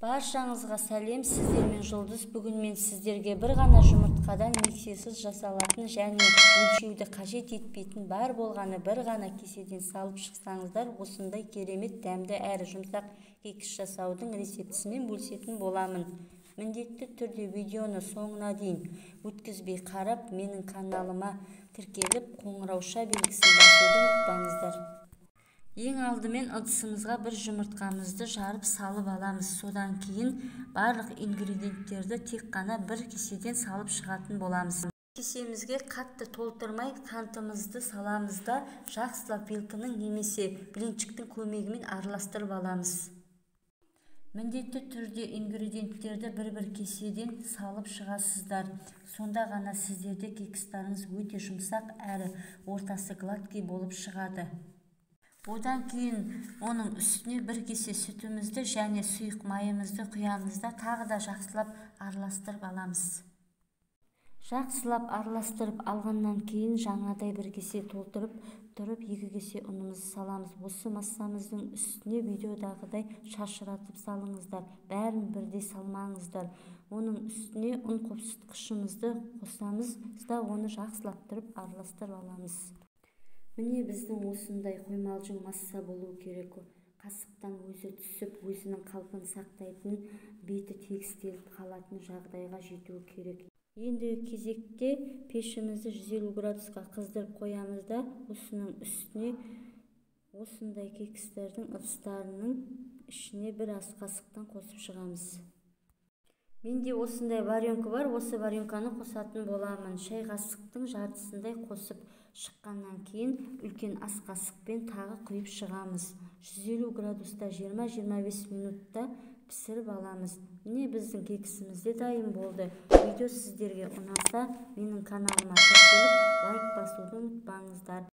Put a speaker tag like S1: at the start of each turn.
S1: Баршаңызға сәлем, сіздермен Жұлдыз. Бүгін мен сіздерге бір ғана жұмыртқадан миксерсіз жасалатын және өлшеуді қажет етпейтін, бар болғаны бір ғана кеседен салып шықсаңыздар, осындай керемет дәмді әрі жұмсақ кекс жасаудың рецептісімен бөлісетін боламын. Міндетті түрде видеоны соңына дейін өткізбей қарап, менің каналыма тіркеліп, қоңырауша белгісін басуды ұмытпаңыздар. Ең алдымен ыдысымызға бір жұмыртқамызды жарып салып аламыз. Содан кейін барлық ингредиенттерді тек қана бір кеседен салып шығатын боламыз. Кесемізге қатты толтырмай қантымызды саламыз да, жақсылап вилканың немесе блинчиктің көмегімен араластырып аламыз. Міндетті түрде ингредиенттерді бір-бір кеседен салып шығасыздар. Сонда ғана сіздерде кекстарыңыз өте жұмсақ әрі ортасы гладкий болып шығады. Одан кейін оның үстіне бір кесе сүтімізді және сұйық майымызды құямыз да, тағы да жақсылап араластырып аламыз. Жақсылап араластырып алғаннан кейін жаңадай бір кесе толтырып тұрып, 2 кесе ұнымызды саламыз. Осы массамыздың үстіне видеодағыдай шашыратып салыңыздар, бәрін бірдей салмаңыздар. Оның үстіне ұн қопсытқышымызды қосамыз да, оны жақсылап тұрып араластырып аламыз. Міне, біздің осындай қоймалжың масса болу керек. Қасықтан өзі түсіп, өзінің қалпын сақтайтын, беті тегістеліп қалатын жағдайға жетуі керек. Ендігі кезекте пешімізді 150 градусқа қыздырып қоямыз да, осының үстіне осындай кекстердің ыдыстарының ішіне бір ас қасықтан қосып шығамыз. Менде осындай варенка бар, осы варенканы қосатын боламын. Шай қасықтың жартысындай қосып шыққаннан кейін үлкен ас қасықпен тағы құйып шығамыз. 150 градуста 20-25 минутта пісіріп аламыз. Міне, біздің кексіміз де дайын болды. Видео сіздерге ұнаса, менің каналыма тіркеліп, лайк басуды ұмытпаңыздар.